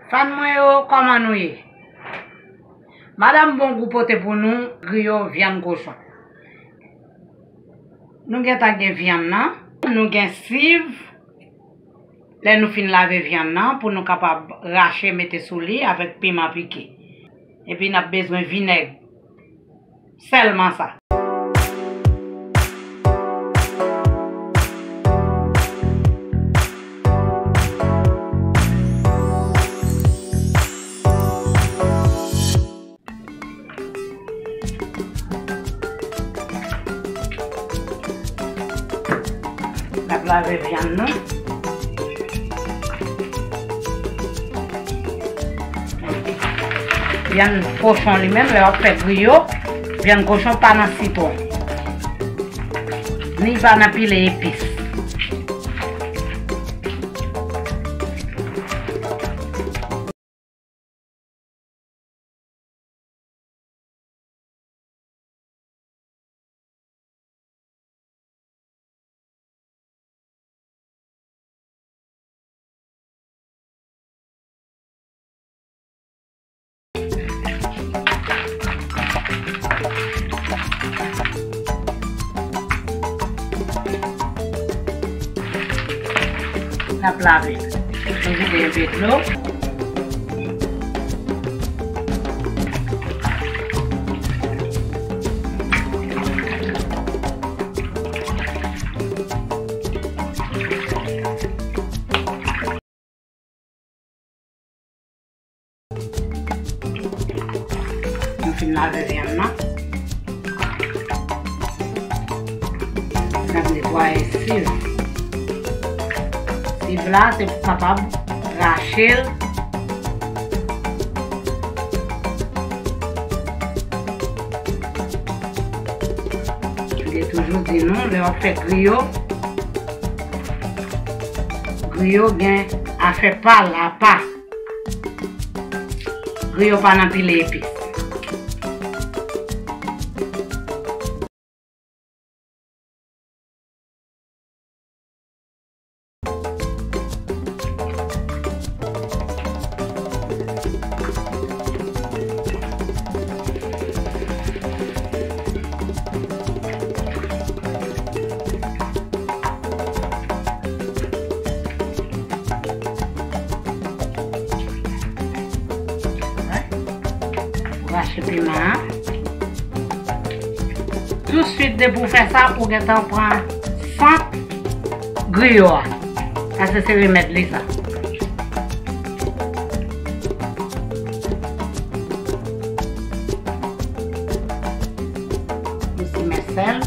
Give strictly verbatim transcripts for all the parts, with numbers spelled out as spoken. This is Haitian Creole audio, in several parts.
Fan mwen yo, kòman nou ye? Madanm Bongou pote pou nou griyo vyann kochon. Nou gentan gen vyann nan, nou gen siv. Lè nou fin lave vyann nan, pou nou kapab rache mete sou li avèk piman pike. Epi n ap bezwen vinèg. Sèlman sa. N ap lave vyann nou. Vyann kochon li menm, lè w ap fè griyo, vyann kochon pa nan sitwon. Ni pa nan pile epis. N ap lave. Nou vide enpe dlo. Nou fin lave vyann nan. N ap netwaye siv. Siv la, se pou kapab rache l. M te toujou di nou, lè w ap fè griyo, griyo gen afè pa l apa. Griyo pa nan pile epis. Rache piman an. Tousuit depi w fè sa, ou gentan pran sant griyo a. Paske se remèd li sa. Yon simen sèl.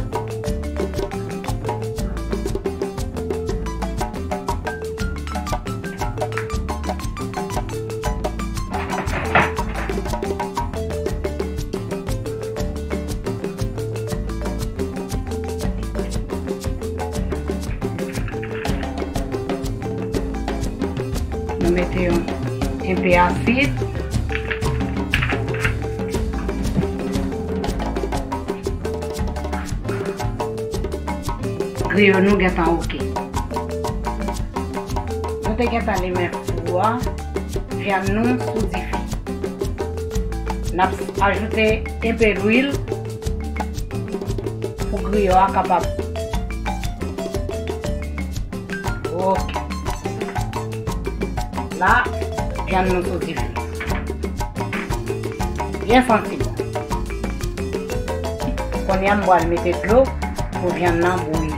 Nou mete yon enpe asid. Griyo nou gentan oke. Nou te gentan limen fou a, vyann nou sou dife. N ap ajoute enpe lwil pou griyo a kapab. Oke. La, vyann nou sou dife. Byen santi bon. Kounye a, m pral mete dlo pou vyann nan bouyi.